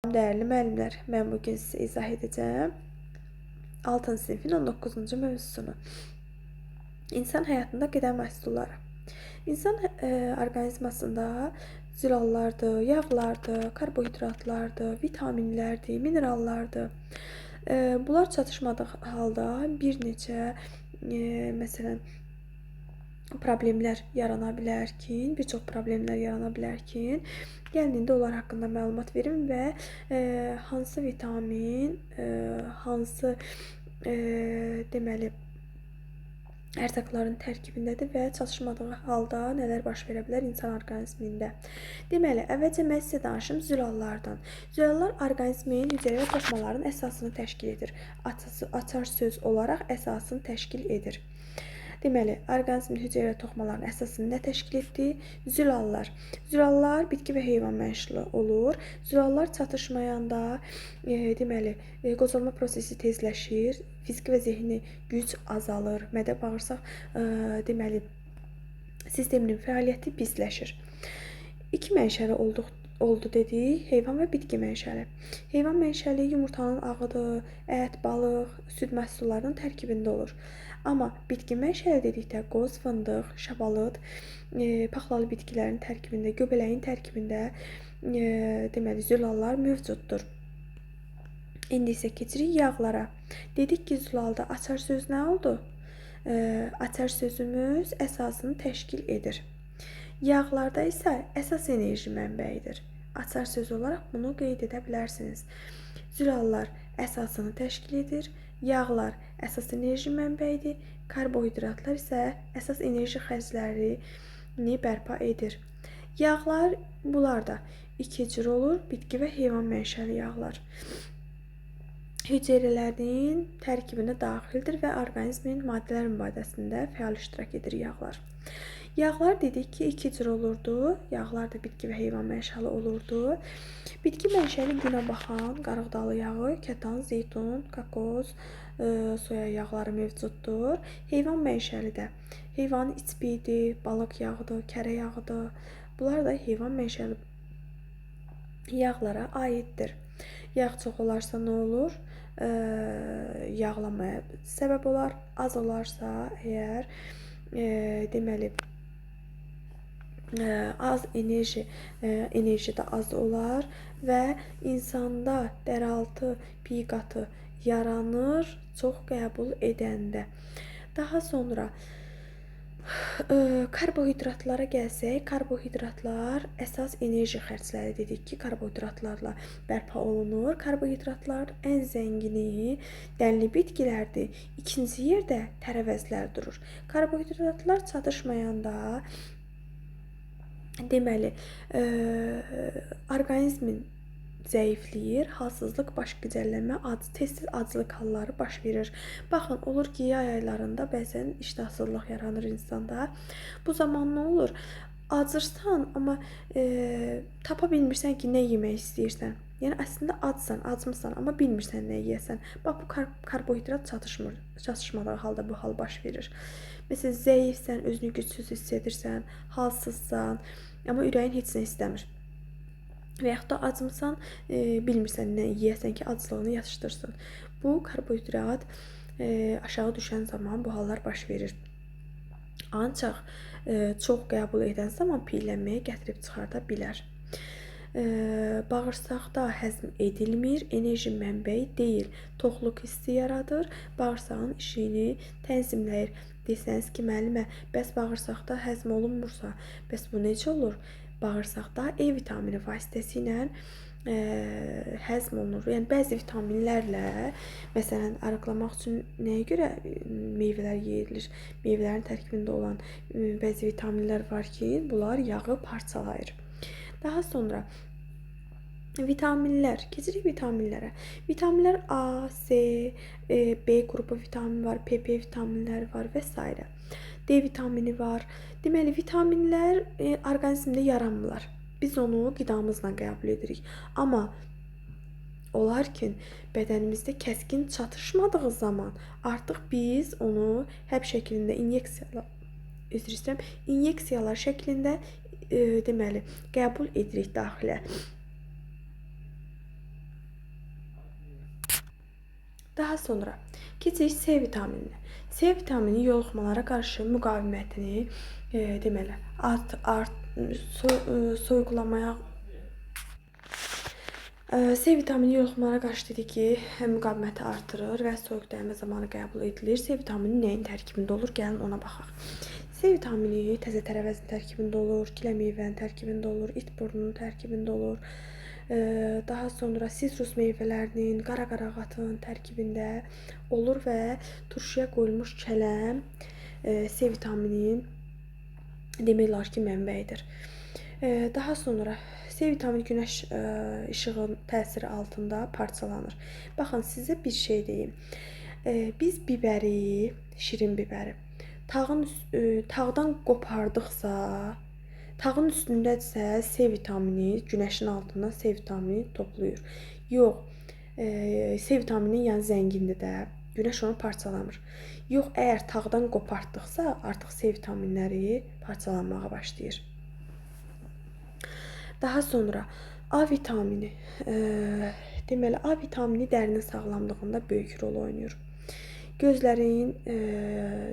Dəyərli müəllimlər, mən bugün sizə izah edəcəyəm 6-cı sinifin 19-cu mövzusunu. İnsan həyatında qida məhsulları. İnsan orqanizmasında zülallardır, yağlardır, karbohidratlardır, vitaminlərdir, minerallardır. Bunlar çatışmadığı halda bir neçə məsələn problemlər yarana bilər ki, bir çox problemlər yarana bilər ki, gəlin indi onlar haqqında məlumat verim və hansı vitamin, hansı deməli ərzaqların tərkibindədir və çatışmadığı halda nələr baş verə bilər insan orqanizmində. Deməli, əvvəlcə mən sizə danışım zülallardan. Zülallar orqanizmin hüceyrə və toxumaların əsasını təşkil edir. Açar söz olaraq əsasını təşkil edir. Deməli, orqanizmin hüceyrə toxumalarının əsasını nə təşkil etdi? Zülallar. Zülallar bitki və heyvan mənşəli olur. Zülallar çatışmayanda, deməli, qocalma prosesi tezləşir, fiziki və zehni güc azalır, mədə bağırsaq, deməli, sisteminin fəaliyyəti pisləşir. İki mənşəli oldu dedik, heyvan və bitki mənşəli. Heyvan mənşəli yumurtanın ağıdır, ət, balıq, süd məhsullarının tərkibində olur. Amma bitki mənşəli dedikdə qoz, fındıq, şabalıd, paxlalı bitkilərin tərkibində, göbələyin tərkibində deməli zülallar mövcuddur. İndi isə keçirik yağlara. Dedik ki, zülalda açar söz nə oldu? Açar sözümüz əsasını təşkil edir. Yağlarda isə əsas enerji mənbəyidir. Açar söz olaraq bunu qeyd edə bilərsiniz. Zülallar əsasını təşkil edir. Yağlar əsas enerji mənbəyidir. Karbohidratlar isə əsas enerji xərclərini bərpa edir. Yağlar bunlar da iki cür olur. Bitki və heyvan mənşəli yağlar. Hüceyrələrin tərkibinə daxildir və orqanizmin maddələr mübadiləsində fəal iştirak edir yağlar. Yağlar dedik ki, iki cür olurdu. Yağlar da bitki və heyvan mənşəli olurdu. Bitki mənşəli günəbaxan, qarğıdalı yağı, kətan, zeytun, kokos, soya yağları mövcuddur. Heyvan mənşəli də heyvanın içpiyidir, balıq yağıdır, kərə yağıdır. Bunlar da heyvan mənşəli yağlara aiddir. Yağ çox olarsa nə olur? Yağlanmaya səbəb olar. Az olarsa əgər, deməli, az enerji, enerji də az olar və insanda dəraltı piy qatı yaranır çox qəbul edəndə. Daha sonra karbohidratlara gəlsək, karbohidratlar əsas enerji xərcləri dedik ki, karbohidratlarla bərpa olunur. Karbohidratlar ən zəngini dənli bitkilərdir. İkinci yerdə tərəvəzlər durur. Karbohidratlar çatışmayanda deməli, orqanizmin zəifləyir, halsızlıq, baş gicəllənmə, tez-tez aclıq halları baş verir. Baxın, olur ki, yay aylarında bəzən iştahsızlıq yaranır insanda. Bu zaman nə olur? Acırsan, amma tapa bilmirsən ki, nə yemək istəyirsən. Yəni, əslində acsan, acmısan, amma bilmirsən nə yeyəsən. Bax, bu karbohidrat çatışmır, çatışmadığı halda bu hal baş verir. Məsələn, zəifsən, özünü gücsüz hiss edirsən, halsızsan, amma ürəyin heç nə istəmir. Və yaxud da acmısan, bilmirsən nə yeyəsən ki, aclığını yatışdırsın. Bu, karbohidrat aşağı düşən zaman bu hallar baş verir. Ancaq çox qəbul edən zaman piylənməyə gətirib çıxarda bilər. Bağırsaqda həzm edilmir, enerji mənbəyi deyil, toxluq hissi yaradır, bağırsağın işini tənzimləyir. Desəniz ki, müəllimə, bəs bağırsaqda həzm olunmursa, bəs bu necə olur? Bağırsaqda E vitamini vasitəsilə həzm olunur. Yəni, bəzi vitaminlərlə, məsələn, arıqlamaq üçün nəyə görə meyvələr yeyilir? Meyvələrin tərkibində olan bəzi vitaminlər var ki, bunlar yağı parçalayır. Daha sonra vitaminlər, keçirik vitaminlərə. Vitaminlər A, C, B qrupu vitamin var, PP vitaminləri var və s. D vitamini var. Deməli, vitaminlər orqanizmdə yaranmırlar. Biz onu qidamızla qəbul edirik. Amma olar ki, bədənimizdə kəskin çatışmadığı zaman artıq biz onu həb şəklində inyeksiyalar, üzr istəyirəm, inyeksiyalar şəklində deməli, qəbul edirik daxilə. Daha sonra keçək C vitamininə. C vitamini yoluxmalara qarşı müqavimətini deməli soyuqlamaya C vitamini yoluxmalara qarşı dedik ki, müqaviməti artırır və soyuq dəymə zamanı qəbul edilir. C vitamini nəyin tərkibində olur? Gəlin ona baxaq. C vitamini təzə tərəvəzin tərkibində olur, gilə meyvənin tərkibində olur, it burnunun tərkibində olur. Daha sonra sitrus meyvələrinin, qara qarağatın tərkibində olur və turşuya qoyulmuş kələm C vitaminin demək olar ki, mənbəyidir. Daha sonra C vitamini günəş işığının təsiri altında parçalanır. Baxın, sizə bir şey deyim. Biz bibəri, şirin bibəri tağdan qopardıqsa, tağın üstündədirsə C vitamini, günəşin altından C vitamini toplayır. Yox, C vitamini yəni zəngindir də, günəş onu parçalamır. Yox, əgər tağdan qopartdıqsa, artıq C vitaminləri parçalanmağa başlayır. Daha sonra A vitamini. Deməli, A vitamini dərinin sağlamlığında böyük rol oynayır. Gözlərin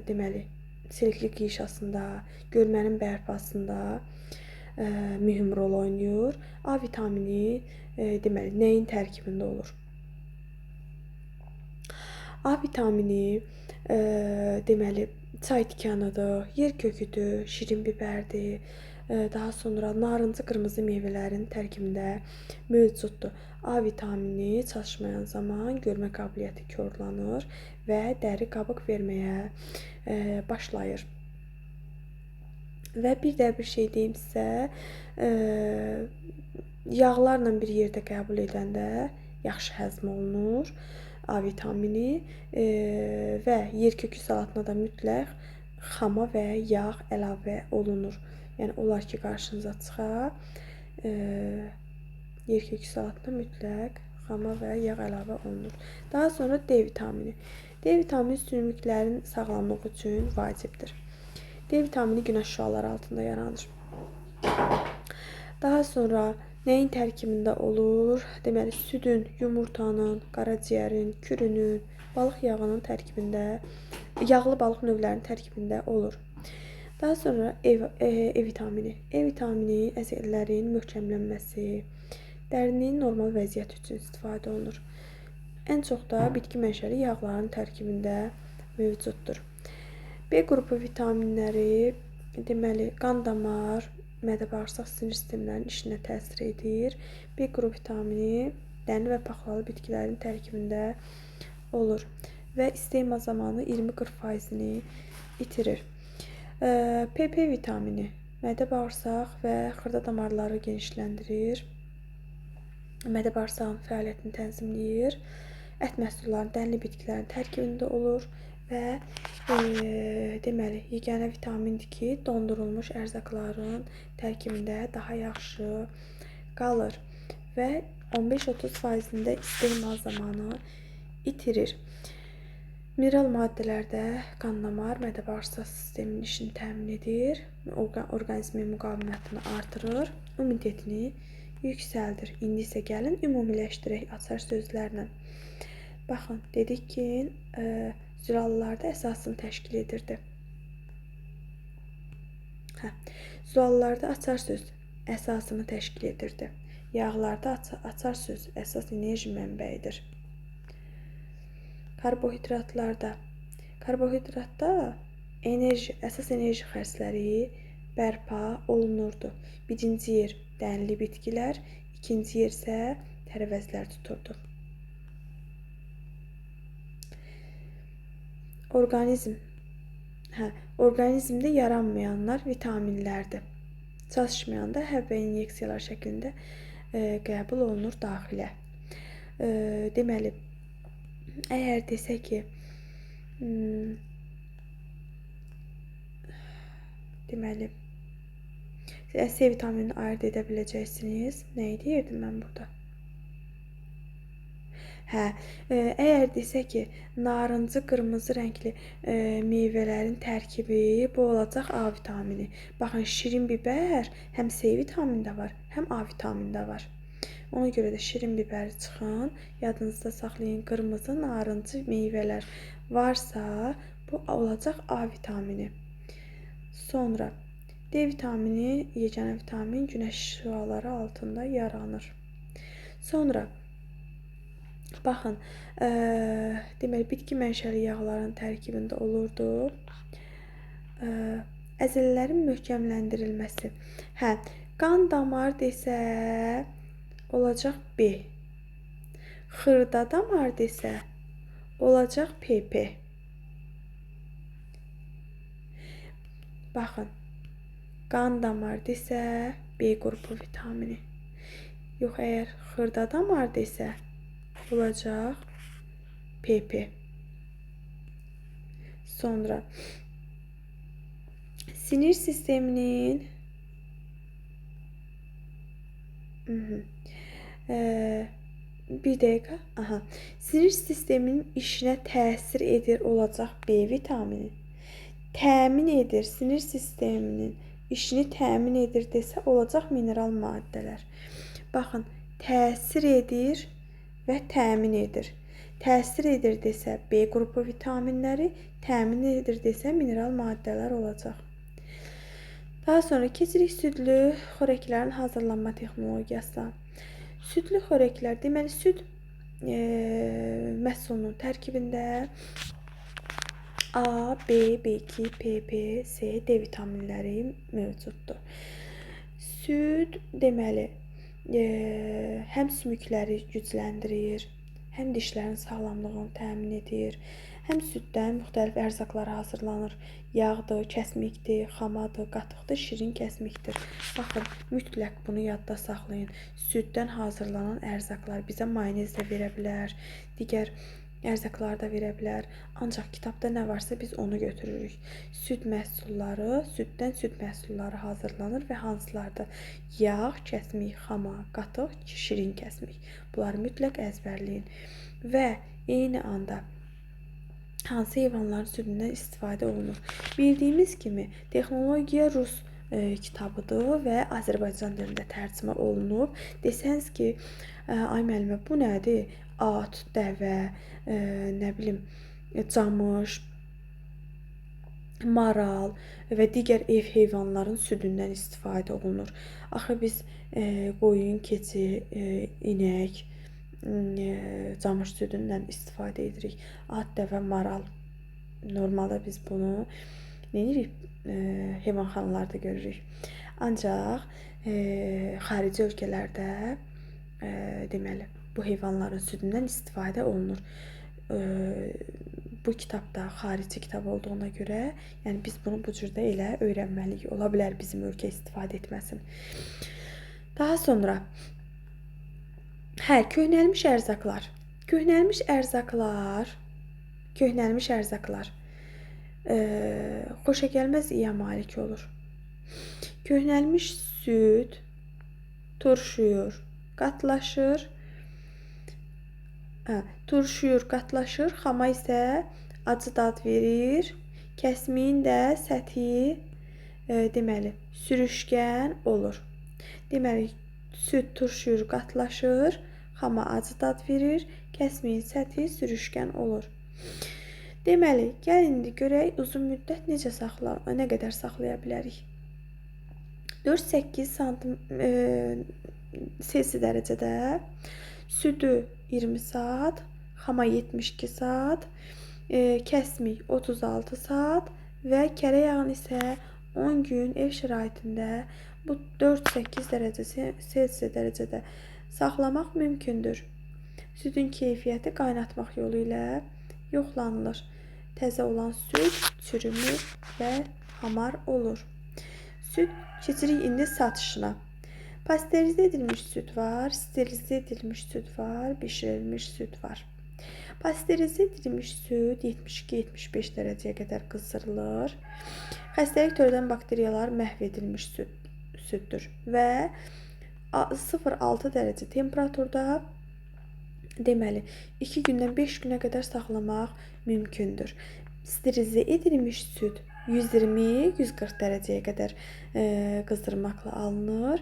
deməli, silikli qişasında, görmənin bərpasında mühüm rol oynayır. A vitamini deməli, nəyin tərkibində olur? A vitamini deməli, çay tikanıdır, yer köküdür, şirin bibərdir. Daha sonra narıncı qırmızı meyvələrin tərkibində mövcuddur. A vitamini çatışmayan zaman görmə qabiliyyəti korlanır və dəri qabıq verməyə başlayır. Və bir də bir şey deyim sizə, yağlarla bir yerdə qəbul edəndə yaxşı həzm olunur A vitamini və yer kökü salatına da mütləq xama və yağ əlavə olunur. Yəni, olar ki, qarşınıza çıxa, yer kökü salatına mütləq xama və yağ əlavə olunur. Daha sonra D vitamini. D vitamini sümüklərin sağlamlığı üçün vacibdir. D vitamini günəş şüaları altında yaranır. Daha sonra nəyin tərkibində olur? Deməli, südün, yumurtanın, qaraciyərin, kürünün, balıq yağının tərkibində, yağlı balıq növlərinin tərkibində olur. Daha sonra E vitamini. E vitamini əzələlərin möhkəmlənməsi, dərinin normal vəziyyəti üçün istifadə olunur. Ən çox da bitki mənşəli yağların tərkibində mövcuddur. B qrupu vitaminləri, deməli, qan damar, mədə-bağırsaq sinir sistemlərinin işinə təsir edir. B qrupu vitamini dənli və paxlalı bitkilərin tərkibində olur və istemal zamanı 20-40%-ni itirir. PP vitamini mədə-bağırsaq və xırda damarları genişləndirir. Mədə-bağırsağın fəaliyyətini tənzimləyir. Ət məhsullarının, dənli bitkilərin tərkibində olur və deməli, yeganə vitamindir ki, dondurulmuş ərzaqların tərkibində daha yaxşı qalır və 15-30%-də istemal zamanı itirir. Mineral maddələrdə qan damar, mədə-bağırsaq sisteminin işini təmin edir, orqanizmin müqavimətini artırır, immunitetini yüksəldir. İndi isə gəlin ümumiləşdirək açar sözlərlə. Baxın, dedik ki, zülallarda əsasını təşkil edirdi. Zülallarda açar söz əsasını təşkil edirdi. Yağlarda açar söz əsas enerji mənbəyidir. Karbohidratlarda enerji, əsas enerji xərcləri bərpa olunurdu. Birinci yer dənli bitkilər, ikinci yer isə tərəvəzlər tuturdu. Orqanizmdə yaranmayanlar vitaminlərdir. Çatışmayanda həb və inyeksiyalar şəklində qəbul olunur daxilə. Deməli, əgər desə ki, deməli, C vitaminini ayırd edə biləcəksiniz. Nəyi deyirdim mən burada? Əgər desə ki, narıncı qırmızı rəngli meyvələrin tərkibi, bu olacaq A vitamini. Baxın, şirin bibər həm C vitamini də var, həm A vitamini də var. Ona görə də şirin bibəri çıxın. Yadınızda saxlayın, qırmızı, narıncı meyvələr varsa, bu olacaq A vitamini. Sonra D vitamini, yeganə vitamin günəş şüaları altında yaranır. Sonra baxın, deməli bitki mənşəli yağların tərkibində olurdu. Əzələlərin möhkəmləndirilməsi. Hə, qan damar desə olacaq B. Xırda damar desə olacaq PP. Baxın, qan damar desə B qrupu vitamini. Yox, əgər xırda damar desə olacaq PP. Sonra sinir sisteminin bir dəqiqə. Aha. Sinir sisteminin işinə təsir edir olacaq B vitamini. Təmin edir, sinir sisteminin işini təmin edir desə olacaq mineral maddələr. Baxın, təsir edir və təmin edir. Təsir edir desə B qrupu vitaminləri, təmin edir desə mineral maddələr olacaq. Daha sonra keçirik südlü xörəklərin hazırlanma texnologiyasına. Südlü xörəklər, deməli süd məhsulunun tərkibində A, B, B2, P, P, C, D vitaminləri mövcuddur. Süd deməli həm sümükləri gücləndirir, həm dişlərin sağlamlığını təmin edir, həm süddən müxtəlif ərzaqlar hazırlanır. Yağdır, kəsmikdir, xamadır, qatıqdır, şirin kəsmikdir. Baxın, mütləq bunu yadda saxlayın. Süddən hazırlanan ərzaqlar bizə mayonez də verə bilər, digər ərzaqlar da verə bilər. Ancaq kitabda nə varsa biz onu götürürük. Süd məhsulları, süddən süd məhsulları hazırlanır və hansılardır? Yağ, kəsmik, xama, qatıq, şirin kəsmik. Bunları mütləq əzbərləyin. Və eyni anda hansı heyvanların südündən istifadə olunur? Bildiyimiz kimi texnologiya rus kitabıdır və Azərbaycan dilində tərcümə olunub. Desəniz ki, ay müəllimə, bu nədir? At, dəvə, nə bilim, camış, maral və digər ev heyvanların südündən istifadə olunur. Axı biz qoyun, keçi, inək, camış südündən istifadə edirik. At, dəvə, maral. Normalda biz bunu nə edirik? Heyvanxanalarda görürük. Ancaq xarici ölkələrdə deməli bu heyvanların südündən istifadə olunur. Bu kitabda xarici kitab olduğuna görə, yəni biz bunu bu cürdə elə öyrənməliyik. Ola bilər bizim ölkə istifadə etməsin. Daha sonra köhnəlmiş ərzaqlar. Köhnəlmiş ərzaqlar xoşagəlməz iya malik olur. Köhnəlmiş süd turşuyur, qatlaşır. Turşuyur, qatlaşır, xama isə acı dad verir. Kəsmiyin də səthi deməli sürüşkən olur. Deməli süd turşuyur, qatlaşır, xama acı dad verir, kəsmiyin səthi sürüşkən olur. Deməli, gəlin indi görək uzun müddət necə nə qədər saxlaya bilərik. 4-8 santim Selsi dərəcədə südü 20 saat, xama 72 saat, kəsmik 36 saat və kərə yağını isə 10 gün ev şəraitində bu 4-8 dərəcə Selsi dərəcədə saxlamaq mümkündür. Südün keyfiyyəti qaynatmaq yolu ilə yoxlanılır. Təzə olan süd çürümür və hamar olur. Süd keçirik indi satışına. Pasterizə edilmiş süd var, sterilizə edilmiş süd var, bişirilmiş süd var. Pasterizə edilmiş süd 72-75 dərəcəyə qədər qızdırılır. Xəstəlik törədən bakteriyalar məhv edilmiş süddür və 0,6 dərəcə temperaturda deməli 2 gündən 5 günə qədər saxlamaq mümkündür. Sterilizə edilmiş süd 120-140 dərəcəyə qədər qızdırmaqla alınır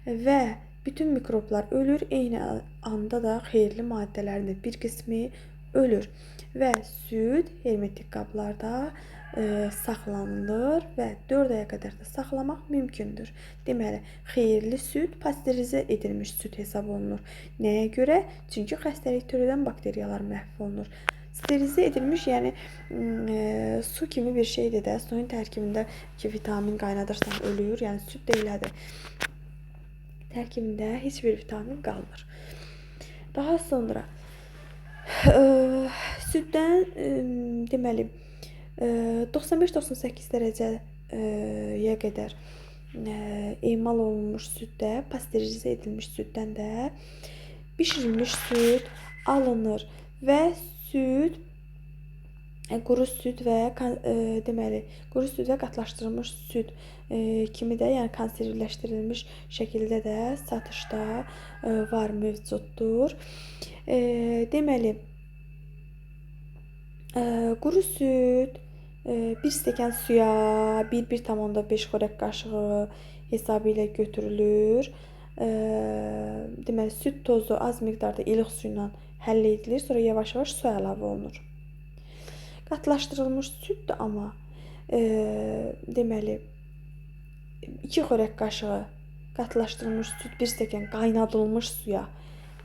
və Bütün mikroblar ölür, eyni anda da xeyirli maddələrin də bir qismi ölür və süd hermetik qablarda saxlanılır və 4 aya qədər də saxlamaq mümkündür. Deməli, xeyirli süd pasterizə edilmiş süd hesab olunur. Nəyə görə? Çünki xəstəlik törədən bakteriyalar məhv olunur. Sterilizə edilmiş, yəni su kimi bir şeydir də, suyun tərkibində ki vitamin qaynadırsan ölür, yəni süd də elədir. Tərkibində heç bir vitamin qalmır. Daha sonra süddən deməli 95-98 dərəcəyə qədər emal olunmuş süddə, pasterizə edilmiş süddən də bişirilmiş süd alınır və süd, quru süd və deməli, quru süd və qatlaşdırılmış süd kimi də, yəni konservləşdirilmiş şəkildə də satışda var, mövcuddur. Deməli, quru süd bir stəkan suya 1,5 xörək qaşığı hesabı ilə götürülür. Deməli, süd tozu az miqdarda ilıq su ilə həll edilir, sonra yavaş-yavaş su əlavə olunur. Qatlaşdırılmış süd də amma deməli 2 xörək qaşığı qatlaşdırılmış süd bir stəkan qaynadılmış suya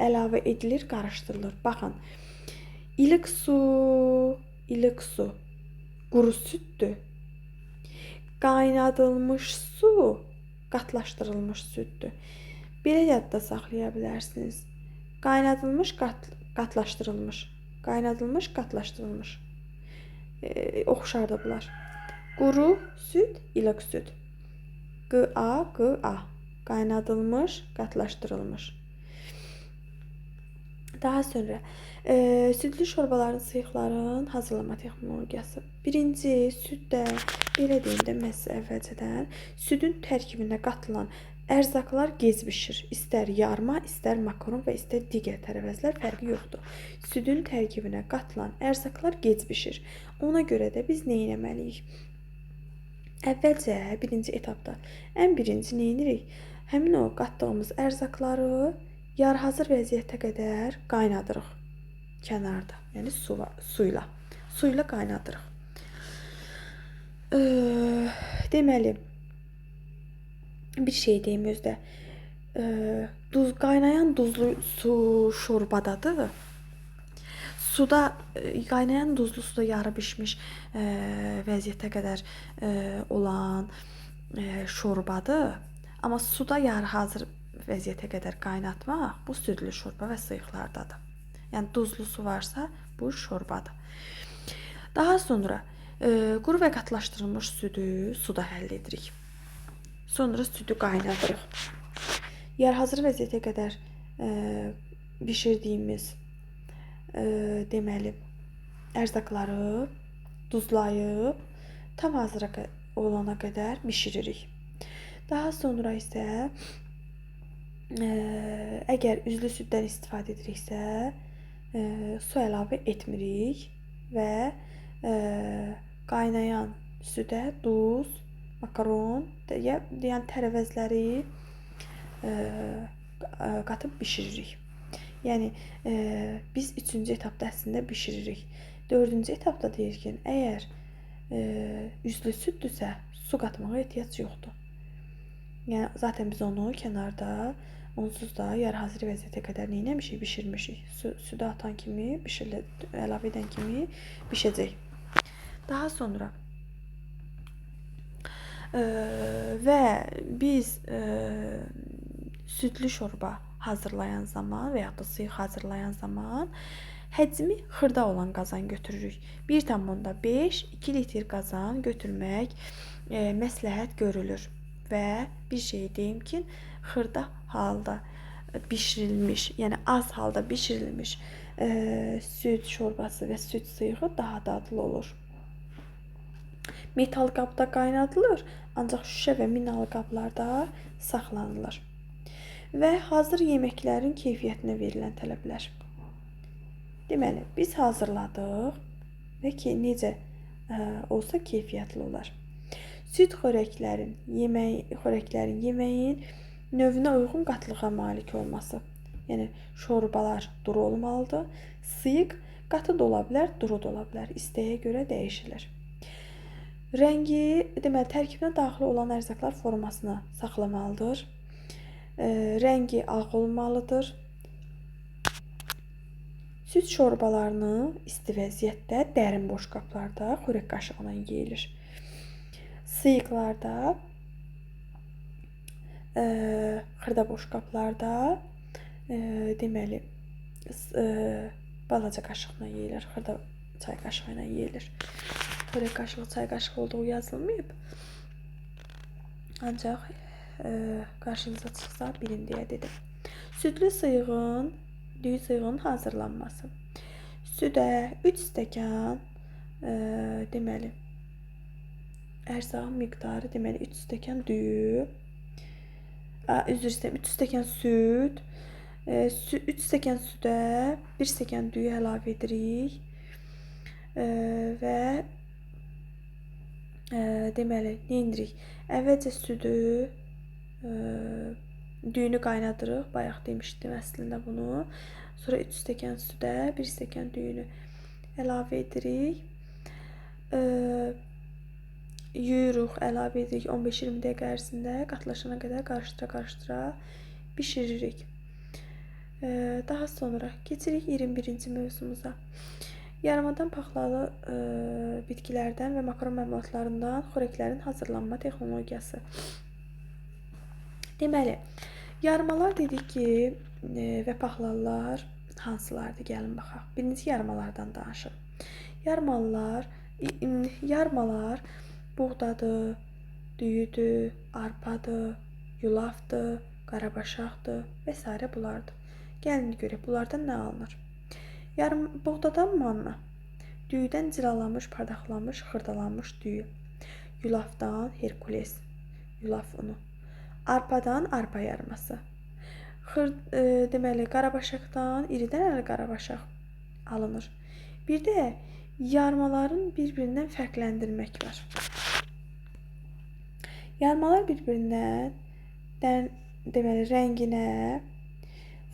əlavə edilir, qarışdırılır. Baxın, ilıq su quru süddür. Qaynadılmış su qatlaşdırılmış süddür. Belə yadda saxlaya bilərsiniz. Qaynadılmış, qatlaşdırılmış. Qaynadılmış, qatlaşdırılmış. Oxşardır bunlar. Quru süd, ilıq süd. Q-A, Q-A. Qaynadılmış, qatlaşdırılmış. Daha sonra südlü şorbaların, sıyıqların hazırlama texnologiyası. Birinci, süddə, belə deyim də mən sizə əvvəlcədən, südün tərkibinə qatılan ərzaqlar gec bişir. İstər yarma, istər makaron və istər digər tərəvəzlər, fərqi yoxdur. Südün tərkibinə qatılan ərzaqlar gec bişir. Ona görə də biz nə etməliyik? Əvvəlcə, birinci etapda, ən birinci nə edirik? Həmin o qatdığımız ərzaqları yarıhazır vəziyyətə qədər qaynadırıq kənarda, yəni suyla. Suyla qaynadırıq. Deməli, bir şey deyim özdə. Qaynayan duzlu su şorbadadır. Suda, qaynayan duzlu suda yarı bişmiş vəziyyətə qədər olan şorbadır. Amma suda yarı hazır vəziyyətə qədər qaynatmaq bu südlü şorba və sıyıqlardadır. Yəni duzlu su varsa bu şorbadır. Daha sonra quru və qatlaşdırılmış südü suda həll edirik. Sonra südü qaynadırıq. Yarı hazır vəziyyətə qədər bişirdiyimiz deməli ərzaqları duzlayıb tam hazıra olana qədər bişiririk. Daha sonra isə əgər üzlü süddən istifadə ediriksə, su əlavə etmirik və qaynayan südə duz, makaron, yəni tərəvəzləri qatıb bişiririk. Yəni biz 3-cü etapda əslində bişiririk. 4-cü etapda deyir ki, əgər üzlü süddürsə, su qatmağa ehtiyac yoxdur. Yəni zaten biz onu kənarda onsuz da yarı hazır vəziyyətə qədər nə etmişik, bişirmişik. Südü atan kimi, əlavə edən kimi bişəcək. Daha sonra və biz südlü şorba hazırlayan zaman və yaxud da sıyıq hazırlayan zaman həcmi xırda olan qazan götürürük. 1,5-2 litr qazan götürmək məsləhət görülür. Və bir şey deyim ki, xırda halda bişirilmiş, yəni az halda bişirilmiş süd şorbası və süd sıyığı daha dadlı olur. Metal qabda qaynadılır, ancaq şüşə və minalı qablarda saxlanılır. Və hazır yeməklərin keyfiyyətinə verilən tələblər. Deməli, biz hazırladıq və ki, necə olsa keyfiyyətli olar. Süd xörəklərin, yeməyin Növünə uyğun qatılığa malik olması. Yəni şorbalar duru olmalıdır. Sıyıq qatı da ola bilər, duru da ola bilər. İstəyə görə dəyişilir. Rəngi, deməli, tərkibinə daxil olan ərzaqlar formasını saxlamalıdır. Rəngi ağ olmalıdır. Süd şorbalarını isti vəziyyətdə dərin boşqablarda xörək qaşığı ilə yeyilir. Sıyıqlarda, xırda boşqablarda, deməli, balaca qaşıqla yeyilir, xırda çay qaşığı ilə yeyilir. Xörək qaşığı, çay qaşığı olduğu yazılmayıb. Ancaq qarşınıza çıxsa bilin deyə dedim. Südlü sıyığın, düyü sıyığının hazırlanması. Südə 3 stəkan, deməli, ərzağın miqdarı, deməli, 3 stəkan düyü, üzr istəyirəm, 3 stəkan süd, 3 stəkan südə 1 stəkan düyü əlavə edirik və deməli, nə edirik? Əvvəlcə südü, düyünü qaynadırıq. Bayaq demişdim əslində bunu. Sonra 3 stəkan südə 1 stəkan düyünü əlavə edirik. Yuyuruq, əlavə edirik 15-20 dəqiqə ərzində qatılaşana qədər qarışdıra-qarışdıra bişiririk. Daha sonra keçirik 21-ci mövzumuza. Yarımadan paxlalı bitkilərdən və makaron məmulatlarından xörəklərin hazırlanma texnologiyası. Deməli, yarmalar dedik ki, və paxlalılar hansılardır? Gəlin baxaq. Birinci yarmalardan danışaq. Yarmalar buğdadır, düyüdür, arpadır, yulafdır, qarabaşaqdır və sairə bunlardır. Gəlin görək, bunlardan nə alınır? Buğdadan manna, düyüdən cilalanmış, pardaqlanmış, xırdalanmış düyü, yulafdan Herkules, yulaf unu, arpadan arpa yarması, deməli, qarabaşaqdan iri dənəli qarabaşaq alınır. Bir də yarmaların bir-birindən fərqləndirmək var. Yarmalar bir-birindən deməli, rənginə,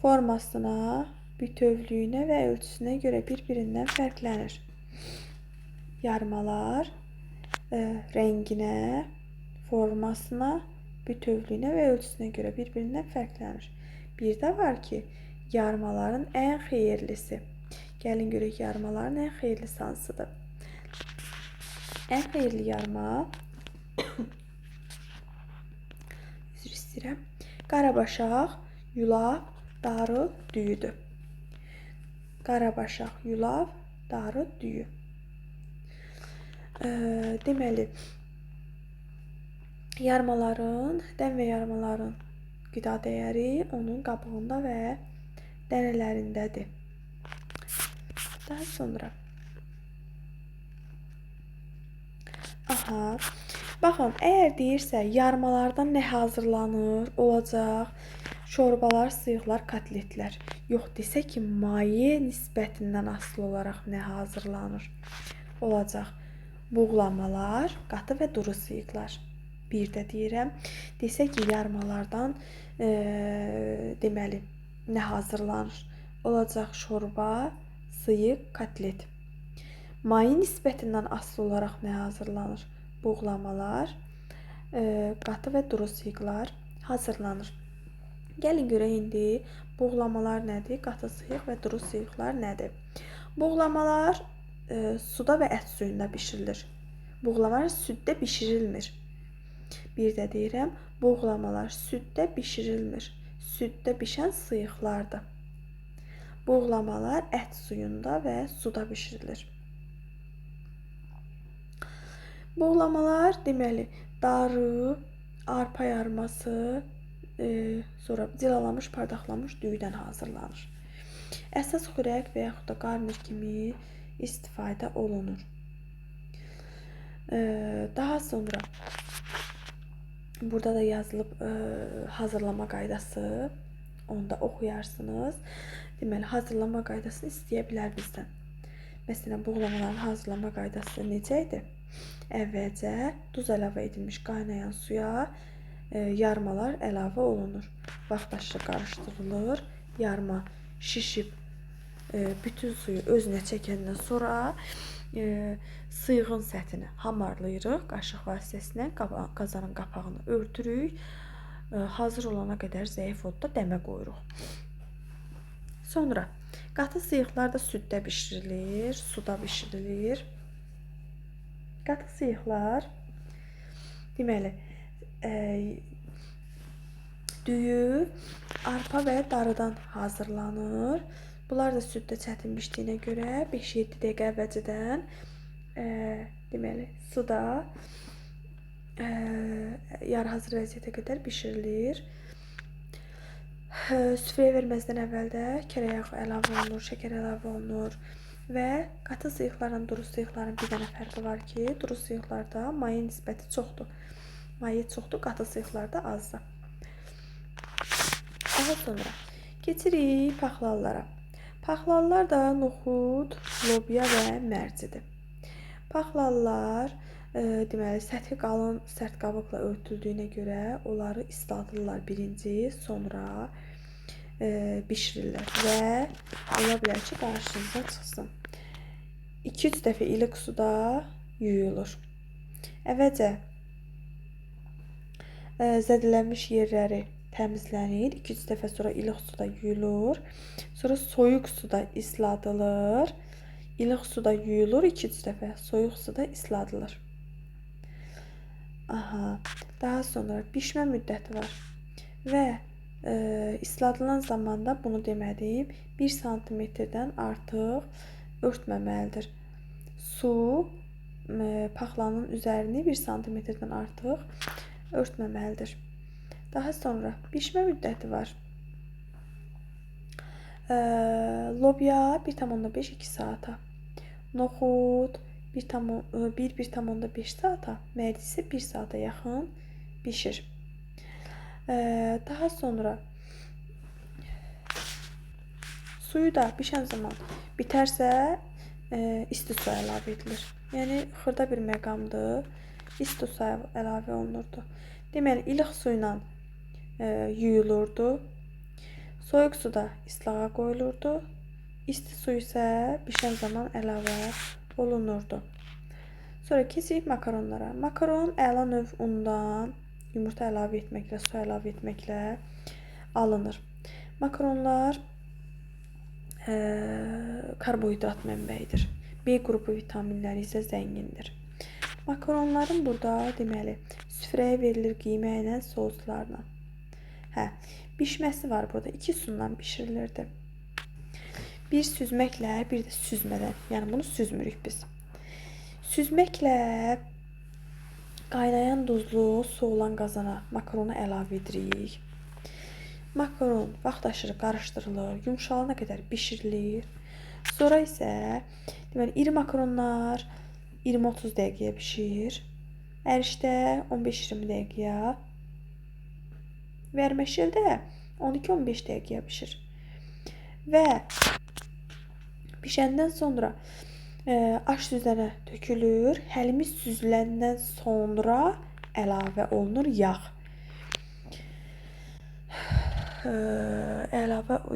formasına, bütövlüyünə və ölçüsünə görə bir-birindən fərqlənir. Yarmalar rənginə, formasına, bütövlüyünə və ölçüsünə görə bir-birindən fərqlənir. Bir də var ki, yarmaların ən xeyirlisi. Gəlin görək, yarmaların ən xeyirlisi hansıdır? Ən xeyirli yarma, üzr istəyirəm, qarabaşaq, yulaf, darı, düyüdür. Qarabaşaq, yulaf, darı, düyü. Deməli, yarmaların, dən və yarmaların qida dəyəri onun qabığında və dənələrindədir. Daha sonra baxın, əgər deyirsə yarmalardan nə hazırlanır, olacaq şorbalar, sıyıqlar, kotletlər. Yox, desə ki, maye nisbətindən asılı olaraq nə hazırlanır, olacaq buğlamalar, qatı və duru sıyıqlar. Bir də deyirəm, desə ki, yarmalardan deməli, nə hazırlanır, olacaq şorba, sıyıq, kotlet. Maye nisbətindən asılı olaraq nə hazırlanır? Buğlamalar, qatı və duru sıyıqlar hazırlanır. Gəlin görək indi buğlamalar nədir, qatı sıyıq və duru sıyıqlar nədir? Buğlamalar suda və ət suyunda bişirilir. Buğlamalar süddə bişirilmir. Bir də deyirəm, buğlamalar süddə bişirilmir. Süddə bişən sıyıqlardır. Buğlamalar ət suyunda və suda bişirilir. Buğlamalar deməli, darı, arpa yarması, sonra cilalanmış, pardaqlanmış düyüdən hazırlanır. Əsas xörək və yaxud da qarnir kimi istifadə olunur. Daha sonra burada da yazılıb hazırlama qaydası. Onu da oxuyarsınız. Deməli, hazırlama qaydasını istəyə bilər bizdən. Məsələn, buğlamaların hazırlama qaydası necə idi? Əvvəlcə duz əlavə edilmiş qaynayan suya yarmalar əlavə olunur. Vaxtaşırı qarışdırılır. Yarma şişib bütün suyu özünə çəkəndən sonra sıyığın səthini hamarlayırıq. Qaşıq vasitəsilə qazanın qapağını örtürük. Hazır olana qədər zəif odda dəmə qoyuruq. Sonra qatı sıyıqlar da süddə bişirilir, suda bişirilir. Qatı sıyıqlar deməli, düyü arpa və darıdan hazırlanır. Bunlar da süddə çətin bişdiyinə görə 5-7 dəqiqə əvvəlcədən deməli, suda yarı hazır vəziyyətə qədər bişirilir. Süfrəyə verməzdən əvvəl də kərə yağı əlavə olunur, şəkər əlavə olunur və qatı sıyıqlarla duru sıyıqların bir dənə fərqi var ki, duru sıyıqlarda maye nisbəti çoxdur. Maye çoxdur, qatı sıyıqlarda azdır. Daha sonra keçirik paxlallara. Paxlallar da noxud, lobya və mərcidir. Paxlallar deməli, səthi qalın, sərt qabıqla örtüldüyünə görə onları isladırlar birinci, sonra bişirirlər və ola bilər ki, qarşınıza çıxsın. 2-3 dəfə ilıq suda yuyulur. Əvvəlcə zədələnmiş yerləri təmizlənir. 2-3 dəfə sonra ilıq suda yuyulur. Sonra soyuq suda isladılır. İlıq suda yuyulur 2-3 dəfə. Soyuq suda isladılır. Aha. Daha sonra bişmə müddəti var. Və isladılan zamanda bunu demədiyim 1 santimetrdən artıq örtməməlidir. Su paxlanın üzərini 1 santimetrdən artıq örtməməlidir. Daha sonra bişmə müddəti var. Lobya 1,5-2 saata. Noxud 1,5 saata, mərci isə 1 saata yaxın bişir. Daha sonra suyu da bişən zaman bitərsə isti su əlavə edilir. Yəni xırda bir məqamdır. İsti su əlavə olunurdu. Deməli, ilıq su ilə yuyulurdu. Soyuq suda islağa qoyulurdu. İsti su isə bişən zaman əlavə olunurdu. Sonra keçirik makaronlara. Makaron əla növ undan yumurta əlavə etməklə, su əlavə etməklə alınır. Makaronlar karbohidrat mənbəyidir. B qrupu vitaminləri isə zəngindir. Makaronların burada deməli süfrəyə verilir qiymə ilə, souslarla. Hə, bişməsi var burada. 2 üsulla bişirilirdi. Bir süzməklə, bir də süzmədən. Yəni bunu süzmürük biz. Süzməklə qaynayan duzlu su olan qazana makaronu əlavə edirik. Makaron vaxt aşırı qarışdırılır, yumşalana qədər bişirilir. Sonra isə deməli iri makaronlar 20-30 dəqiqəyə bişir. Ərişdə 15-20 dəqiqəyə. Verməşildə 12-15 dəqiqəyə bişir. Və bişəndən sonra aş süzənə tökülür. Həlimi süzüləndən sonra əlavə olunur yağ.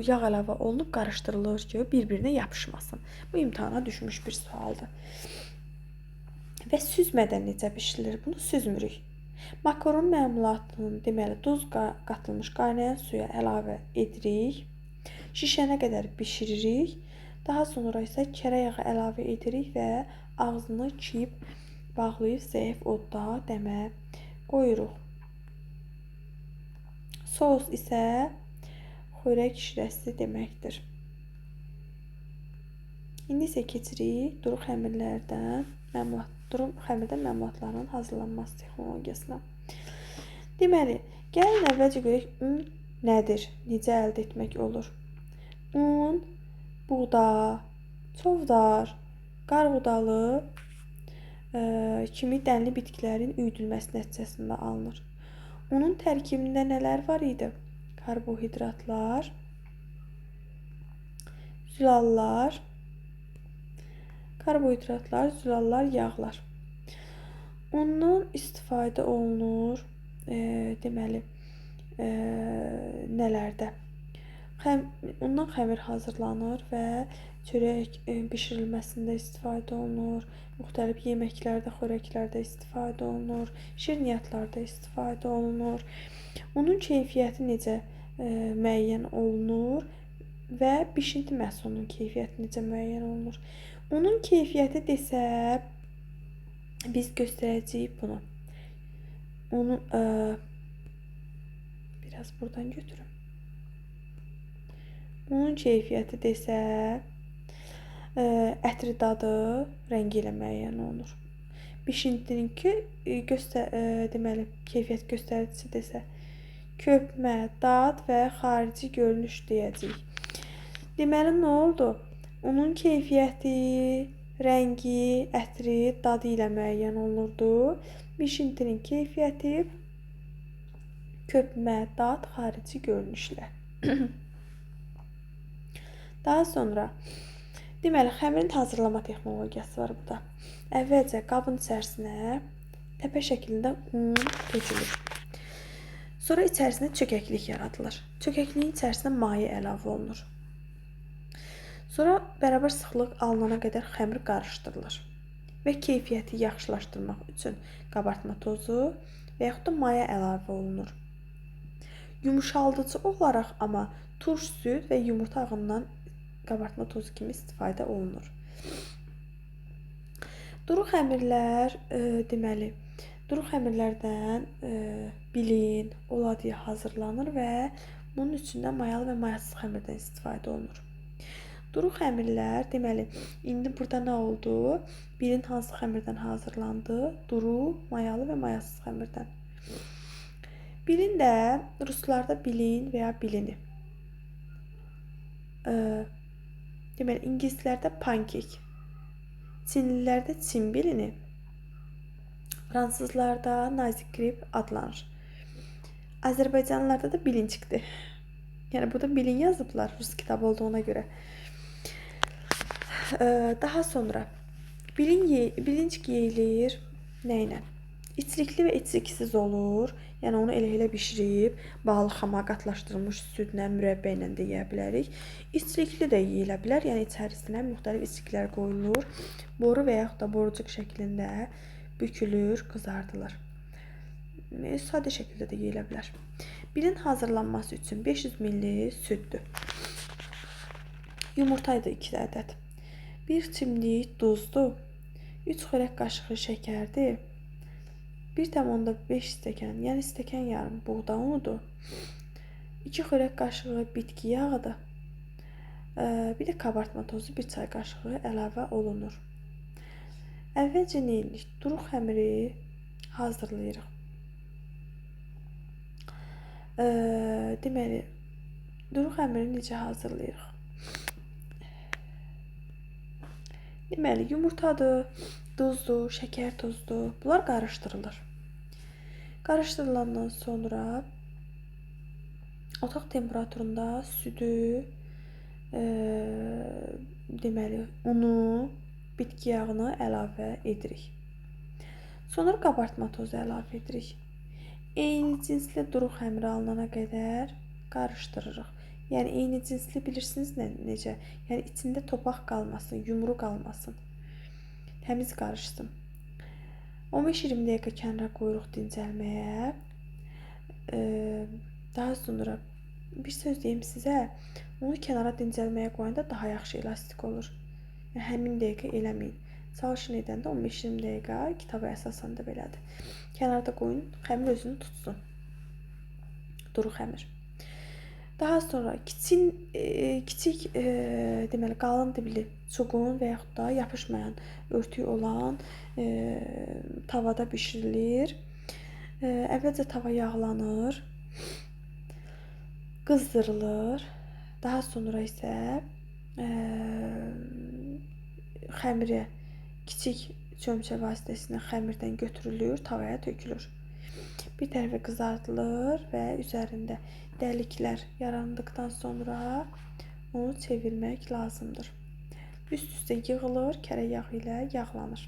Yağ əlavə olunub qarışdırılır ki, bir-birinə yapışmasın. Bu imtahana düşmüş bir sualdır. Və süzmədən necə bişirilir? Bunu süzmürük. Makaron məmulatının deməli duz qatılmış qaynayan suya əlavə edirik. Şişənə qədər bişiririk. Daha sonra isə kərə yağı əlavə edirik və ağzını kip bağlayıb zəif odda dəmə qoyuruq. Sos isə xörək şirəsi deməkdir. İndi isə keçirik duru xəmirlərdən məmulatların hazırlanması texnologiyasına. Deməli, gəlin əvvəlcə görək un nədir, necə əldə etmək olur. Un, buğda, çovdar, qarğıdalı kimi dənli bitkilərin üyüdülməsi nəticəsində alınır. Unun tərkibində nələr var idi? Karbohidratlar, zülallar, karbohidratlar, zülallar, yağlar. Undan istifadə olunur. deməli, nələrdə? Undan xəmir hazırlanır və çörək bişirilməsində istifadə olunur, müxtəlif yeməklərdə, xörəklərdə istifadə olunur, şirniyyatlarda istifadə olunur. Unun keyfiyyəti necə müəyyən olunur və bişinti məhsulunun keyfiyyəti necə müəyyən olunur? Unun keyfiyyəti desə, biz göstərəcəyik bunu. Onu biraz buradan götürüm. Unun keyfiyyəti desə, ətri, dadı, rəngi ilə müəyyən olunur. Bişintininki deməli, keyfiyyət göstəricisi desə, köpmə, dad və xarici görünüş deyəcəyik. Deməli, nə oldu? Unun keyfiyyəti, rəngi, ətri, dadı ilə müəyyən olunurdu. Bişintinin keyfiyyəti köpmə, dad, xarici görünüşlə. Daha sonra, deməli, xəmirin hazırlama texnologiyası var burada. Əvvəlcə qabın içərisinə təpə şəklində un tökülür. Sonra içərisinə çökəklik yaradılır. Çökəkliyin içərisinə maye əlavə olunur. Sonra bərabər sıxlıq alınana qədər xəmir qarışdırılır. Və keyfiyyəti yaxşılaşdırmaq üçün qabartma tozu və yaxud da maya əlavə olunur. Yumuşaldıcı olaraq amma turş süd və yumurta ağından qabartma tozu kimi istifadə olunur. Duru xəmirlər, deməli, duru xəmirlərdən bilin, oladiya hazırlanır və bunun üçün də mayalı və mayasız xəmirdən istifadə olunur. Duru xəmirlər, deməli, indi burada nə oldu? Bilin hansı xəmirdən hazırlandı? Duru, mayalı və mayasız xəmirdən. Bilin də, ruslarda bilin və ya bilini. Deməli, ingilislərdə pankek, çinlilərdə çin bilini, fransızlarda nazik krep adlanır. Azərbaycanlılarda da bilin çıxdı. Yəni, burada bilin yazıblar rus kitabı olduğuna görə. Daha sonra bilinçik yeyilir nə ilə? İçlikli və içliksiz olur. Yəni, onu elə-elə bişirib, balıq xama qatlaşdırılmış südlə, mürəbbə ilə də yeyə bilərik. İçlikli də yeyilə bilər. Yəni, içərisinə müxtəlif içliklər qoyulur. Boru və yaxud da borucuq şəklində bükülür, qızardılır. Sadə şəkildə də yeyilə bilər. Bilin hazırlanması üçün 500 milli süddür. Yumurtaydı 2 ədəd. 1 çimdik duzdur. 3 xörək qaşığı şəkərdir. 1,5 stəkan, yəni stəkan yarım buğda unudur. 2 xörək qaşığı bitki yağıdır. Bir də kabartma tozu 1 çay qaşığı əlavə olunur. Əvvəlcə nə edirik? Duru xəmiri hazırlayırıq. Deməli, duru xəmiri necə hazırlayırıq? Deməli, yumurtadır, duzdur, şəkər tozdur. Bunlar qarışdırılır. Qarışdırılandan sonra otaq temperaturunda südü, deməli, unu, bitki yağını əlavə edirik. Sonra qabartma tozu əlavə edirik. Eyni cinsli duru xəmiri alınana qədər qarışdırırıq. Yəni, eyni cinsli bilirsiniz necə? Yəni, içində topaq qalmasın, yumru qalmasın. Təmiz qarışsın. 15-20 dəqiqə kənara qoyuruq dincəlməyə. Daha sonra bir söz deyim sizə, onu kənara dincəlməyə qoyanda daha yaxşı elastik olur. Yəni, həmin dəqiqə eləməyin. Çalışın edəndə 15-20 dəqiqə, kitaba əsasən də belədir. Kənarda qoyun, xəmir özünü tutsun. Duru xəmir. Daha sonra kiçik deməli, qalın dibli çuğun və yaxud da yapışmayan örtüyü olan tavada bişirilir. Əvvəlcə tava yağlanır, qızdırılır. Daha sonra isə xəmiri kiçik çömçə vasitəsilə xəmirdən götürülür, tavaya tökülür. Bir tərəfə qızardılır və üzərində dəliklər yarandıqdan sonra onu çevirmək lazımdır. Üst-üstə yığılır, kərə yağı ilə yağlanır.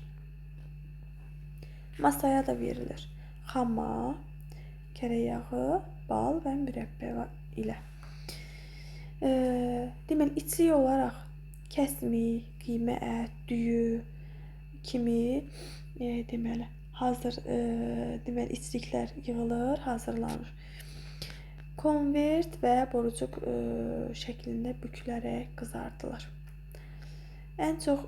Masaya da verilir. Xama, Kərə yağı, bal və mürəbbə ilə. Deməli, içlik olaraq kəsmik, qıymə ət, düyü kimi deməli, hazır deməli, içliklər yığılır, hazırlanır. Konvert və borucuq şəklində bükülərək qızardılır. Ən çox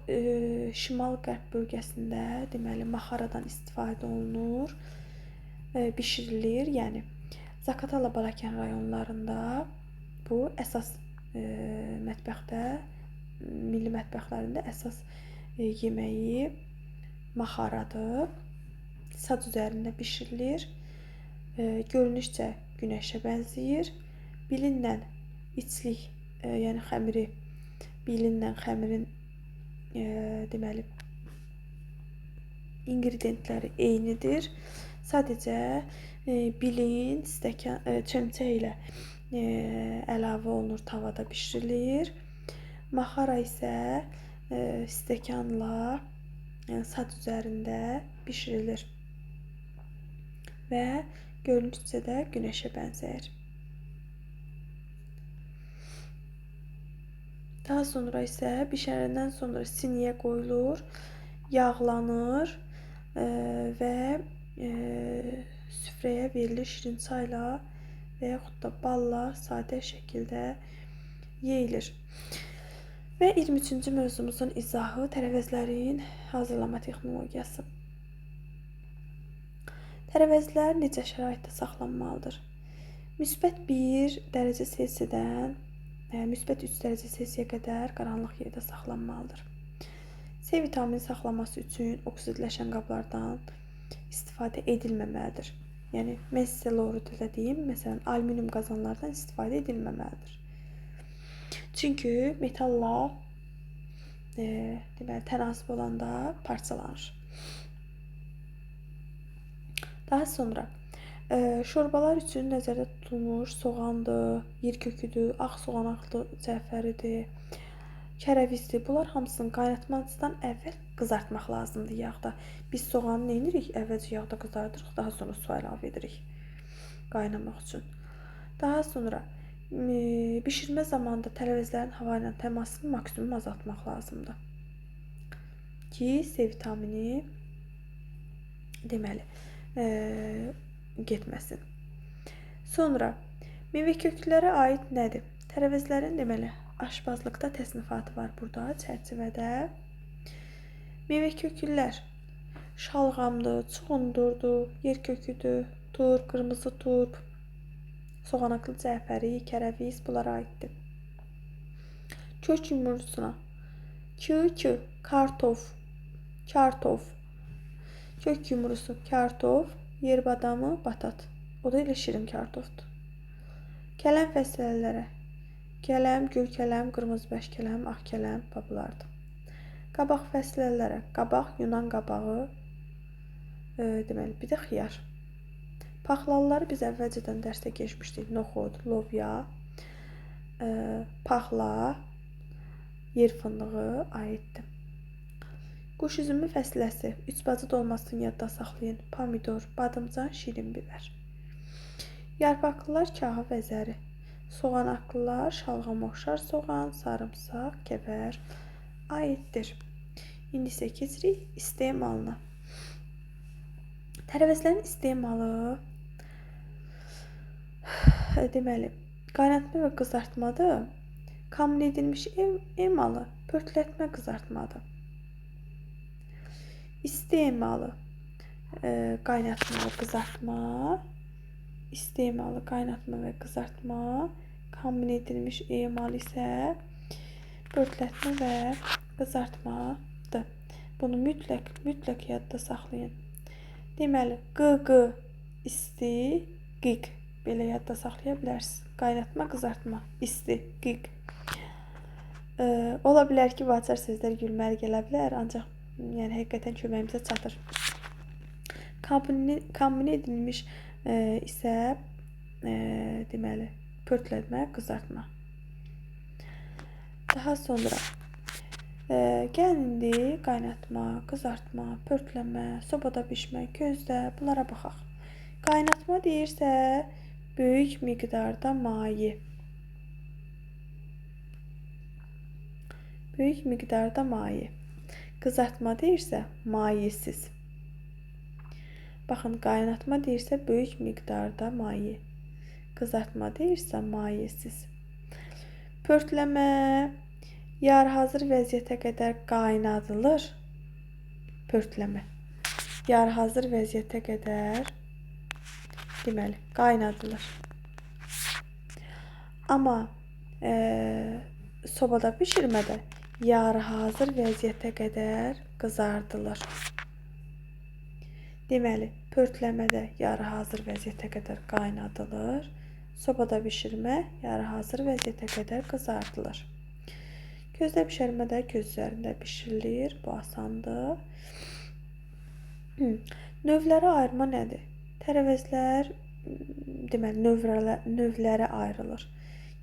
şimal-qərb bölgəsində deməli, maxaradan istifadə olunur, bişirilir. Yəni, Zaqatala, Balakən rayonlarında bu əsas mətbəxdə, milli mətbəxlərində əsas yeməyi maxaradır. Sac üzərində bişirilir. Görünüşcə günəşə bənzəyir. Bilinlə içlik, yəni xəmiri, bilinlə xəmirin deməli, ingredientləri eynidir. Sadəcə bilin stəkan, çömçə ilə əlavə olunur, tavada bişirilir. Maxara isə stəkanla, yəni sac üzərində bişirilir və görünüşcə də günəşə bənzəyir. Daha sonra isə bişərəndən sonra siniyə qoyulur, yağlanır və süfrəyə verilir şirin çayla və yaxud da balla sadə şəkildə yeyilir. Və 23-cü mövzumuzun izahı tərəvəzlərin hazırlama texnologiyası. Tərəvəzlər necə şəraitdə saxlanmalıdır? Müsbət 1 dərəcə Selsidən müsbət 3 dərəcə Selsiyə qədər qaranlıq yerdə saxlanmalıdır. C vitamini saxlaması üçün oksidləşən qablardan istifadə edilməməlidir. Yəni, mən sizə loru dildə deyim, məsələn, alüminium qazanlardan istifadə edilməməlidir. Çünki metalla deməli, tənasüb olanda parçalanır. Daha sonra şorbalar üçün nəzərdə tutulmuş soğandır, yer köküdür, ağ soğanaqlı cəfəridir, kərəvizdir. Bunlar hamısını qaynatmazdan əvvəl qızartmaq lazımdır yağda. Biz soğanı nə edirik? Əvvəlcə yağda qızardırıq, daha sonra su əlavə edirik qaynamaq üçün. Daha sonra bişirmə zamanında tərəvəzlərin hava ilə təmasını maksimum azaltmaq lazımdır ki, C vitamini deməli, getməsin. Sonra meyvə köklərə aid nədir? Tərəvəzlərin deməli, aşpazlıqda təsnifatı var burada çərçivədə. Meyvə köklər şalğamdır, çuğundurdur, yer köküdür, turp, qırmızı turp, soğanaqlı cəfəri, kərəviz bunlara aiddir. Kök yumrusuna K, kartof, kartof, kök yumrusu, kartof, yer badamı, batat. O da elə şirin kartofdur. Kələm fəsilələrə kələm, gül kələm, qırmızı bəşkələm, ağ kələm bablardır. Qabaq fəsilələrə qabaq, Yunan qabağı, deməli, bir də xiyar. Paxlalıları biz əvvəlcədən dərsdə keçmişdik. Noxud, lobya, paxla, yer fındığı aiddir. Quş üzümü fəsiləsi, üç bacı dolmasını yadda saxlayın. Pomidor, badımcan, şirin bibər. Yarpaqlılar kahı və zəri. Soğanaqlılar şalğam oxşar soğan, sarımsaq, kəvər aiddir. İndi isə keçirik istemalına. Tərəvəzlərin istemalı deməli, qaynatma və qızartmadır. Kombin edilmiş emalı pörtlətmə qızartmadır. İsti emalı qaynatma və qızartma, isti emalı qaynatma və qızartma, kombin edilmiş emalı isə pörtlətmə və qızartmadır. Bunu mütləq yadda saxlayın. Deməli, QQ isti, qiq belə yadda saxlaya bilərsiniz. Qaynatma, qızartma, isti, qiq. Ola bilər ki, bu açar sözlər gülməli gələ bilər, ancaq yəni həqiqətən köməyimizə çatır. Kombin edilmiş isə deməli, pörtlətmə, qızartma. Daha sonra gəlin indi qaynatma, qızartma, pörtləmə, sobada bişmə, közdə bunlara baxaq. Qaynatma deyirsə, böyük miqdarda maye. Böyük miqdarda maye. Qızartma deyirsə, mayesiz. Baxın, qaynatma deyirsə, böyük miqdarda maye. Qızartma deyirsə, mayesiz. Pörtləmə yarıhazır vəziyyətə qədər qaynadılır. Pörtləmə. Yarıhazır vəziyyətə qədər, deməli, qaynadılır. Amma sobada bişirmədə yarıhazır vəziyyətə qədər qızardılır. Deməli, pörtləmədə yarıhazır vəziyyətə qədər qaynadılır. Sobada bişirmə yarıhazır vəziyyətə qədər qızardılır. Közdə bişirmə də köz üzərində bişirilir. Bu asandır. Növlərə ayırma nədir? Tərəvəzlər, deməli, növlərə ayrılır.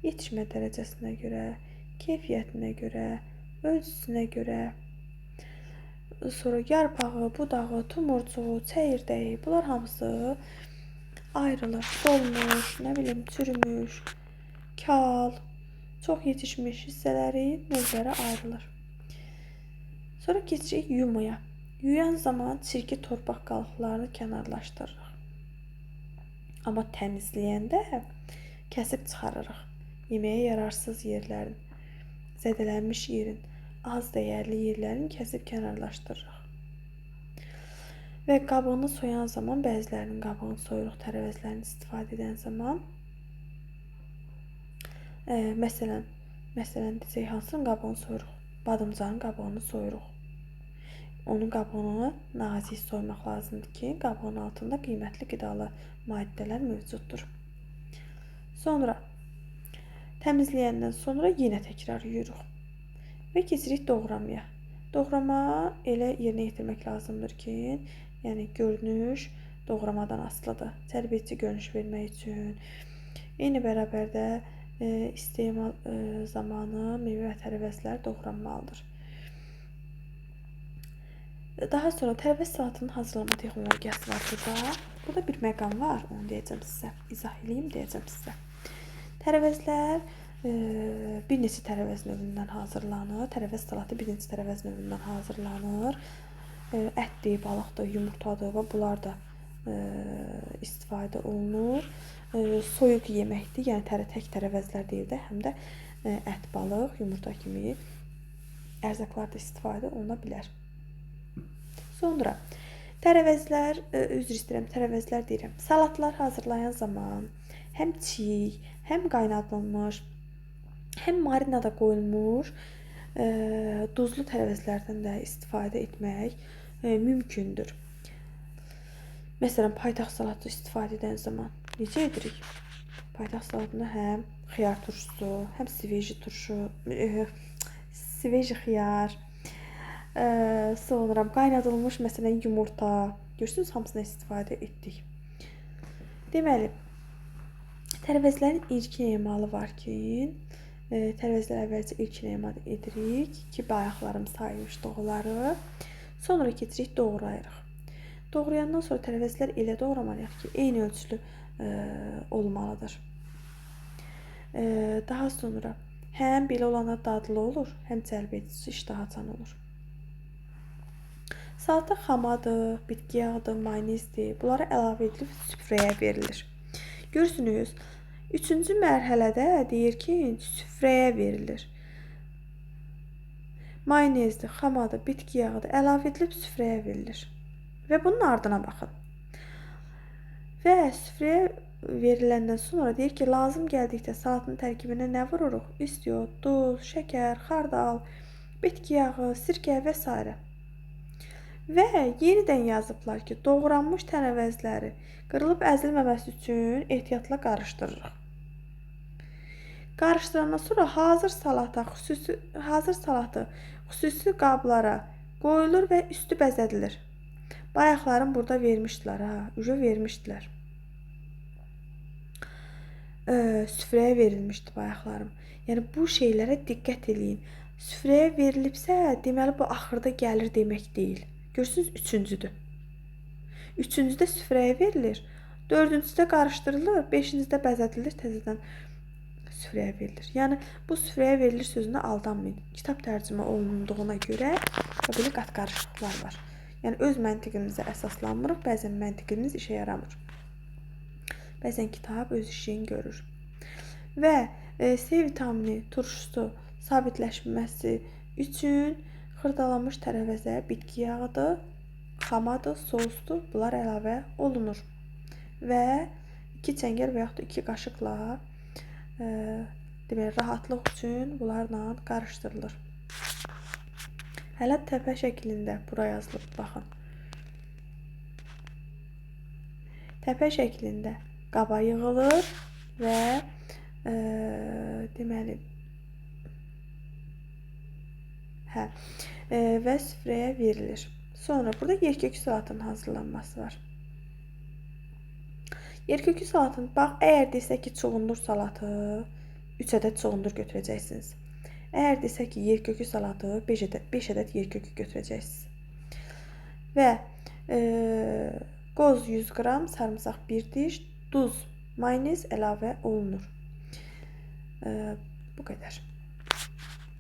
Yetişmə dərəcəsinə görə, keyfiyyətinə görə, ölçüsünə görə. Sonra yarpağı, budağı, tumurcuğu, çəyirdəyi, bunlar hamısı ayrılır. Solmuş, nə bilim, çürümüş, kal, çox yetişmiş hissələri növlərə ayrılır. Sonra keçirik yumaya. Yuyan zaman çirki torpaq qalıqlarını kənarlaşdırırıq. Amma təmizləyəndə kəsib çıxarırıq. Yeməyə yararsız yerlərin, zədələnmiş yerin, az dəyərli yerlərin kəsib kənarlaşdırırıq. Və qabığını soyan zaman, bəzilərinin qabığını soyuruq tərəvəzlərini istifadə edən zaman. Məsələn desək, hansının qabığını soyuruq? Badımcanın qabığını soyuruq. Onun qabığını nazik soymaq lazımdır ki, qabığın altında qiymətli qidalı maddələr mövcuddur. Sonra, təmizləyəndən sonra yenə təkrar yuyuruq. Və keçirik doğramaya. Doğrama elə yerinə yetirmək lazımdır ki, yəni görünüş doğramadan asılıdır. Cəlbedici görünüş vermək üçün. Eyni bərabərdə istemal zamanı meyvə və tərəvəzlər doğranmalıdır. Daha sonra tərəvəz salatının hazırlama texnologiyası var burada. Burada bir məqam var, onu deyəcəm sizə. İzah eləyim, deyəcəm sizə. Tərəvəzlər bir neçə tərəvəz növündən hazırlanır. Tərəvəz salatı bir neçə tərəvəz növündən hazırlanır. Ətdir, balıqdır, yumurtadır və bunlar da istifadə olunur. Soyuq yeməkdir, yəni tək tərəvəzlər deyil də, həm də ət, balıq, yumurta kimi ərzaqlar da istifadə oluna bilər. Sonra tərəvəzlər, üzr istəyirəm, tərəvəzlər deyirəm. Salatlar hazırlayan zaman həm çiğ, həm qaynadılmış, həm marinada qoyulmuş duzlu tərəvəzlərdən də istifadə etmək mümkündür. Məsələn, paytaxt salatı istifadə edən zaman necə edirik? Paytaxt salatında həm xiyar turşusu, həm sveji turşu, sveji xiyar, sonra qaynadılmış məsələn yumurta, görürsünüz, hamısını istifadə etdik. Deməli, tərəvəzlərin ilkin emalı var ki, tərəvəzlər əvvəlcə ilkin emal edirik ki, bayaqlarım saymışdı onları. Sonra keçirik, doğrayırıq. Doğrayandan sonra tərəvəzlər elə doğramalıyıq ki, eyni ölçülü olmalıdır. Daha sonra həm belə olanda dadlı olur, həm cəlbedici, iştahaçan olur. Salata xamadır, bitki yağıdır, mayonezdir. Bunlara əlavə edilib süfrəyə verilir. Görürsünüz, üçüncü mərhələdə deyir ki, süfrəyə verilir. Mayonezdir, xamadır, bitki yağıdır, əlavə edilib süfrəyə verilir. Və bunun ardına baxın. Və süfrəyə veriləndən sonra deyir ki, lazım gəldikdə salatın tərkibinə nə vururuq? İstiot, duz, şəkər, xardal, bitki yağı, sirkə və s. Və yenidən yazıblar ki, doğranmış tərəvəzləri qırılıb əzilməməsi üçün ehtiyatla qarışdırırıq. Qarışdırandan sonra hazır salatı xüsusi qablara qoyulur və üstü bəzədilir. Bayaqlarım burada vermişdilər, ha, ücə vermişdilər. Süfrəyə verilmişdi bayaqlarım. Yəni bu şeylərə diqqət eləyin. Süfrəyə verilibsə, deməli bu axırda gəlir demək deyil. Görürsünüz, üçüncüdür. Üçüncüdə süfrəyə verilir. Dördüncüsü də qarışdırılır, beşincisi də bəzədilir, təzədən süfrəyə verilir. Yəni bu süfrəyə verilir sözünə aldanmayın. Kitab tərcümə olunduğuna görə belə qat-qarışıqlıqlar var. Yəni öz məntiqimizə əsaslanmırıq, bəzən məntiqimiz işə yaramır. Bəzən kitab öz işini görür. Və C vitamini turşusu sabitləşməsi üçün xırdalanmış tərəvəzə, bitki yağıdır, xamadır, sousdur. Bunlar əlavə olunur. Və 2 çəngəl və yaxud da 2 qaşıqla deməli rahatlıq üçün bunlarla qarışdırılır. Hələ təpə şəklində bura yazılıb, baxın. Təpə şəklində qaba yığılır və deməli və süfrəyə verilir. Sonra burada yerkökü salatının hazırlanması var. Yerkökü salatın, bax, əgər desə ki, çuğundur salatı, 3 ədəd çuğundur götürəcəksiniz. Əgər desə ki, yerkökü salatı, 5 ədəd yerkökü götürəcəksiniz. Və qoz 100 qram, sarımsaq 1 diş, duz, mayonez əlavə olunur. Bu qədər.